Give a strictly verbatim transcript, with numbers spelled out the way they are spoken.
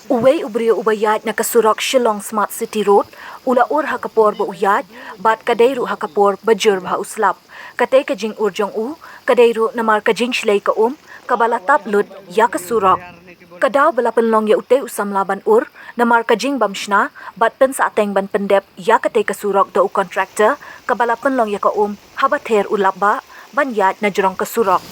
Uwei u briew uba ïaid na ka surok Shillong Smart City Road u la ur ha ka por ba u ïaid, bad ka dei ruh ha ka por ba jur bha u slap. Katei ka jingur jong u ka dei ruh namar ka jingshlei ka um kaba la tap lut ïa ka surok. Ka daw ba la pynlong ïa utei u samla ban ur namar ka jingbym shna bad pynsahteng ban pyndep ïa katei ka surok da u kontraktor kaba la pynlong ïa ka um haba ther u lap bah ban ïaid na jrong ka surok.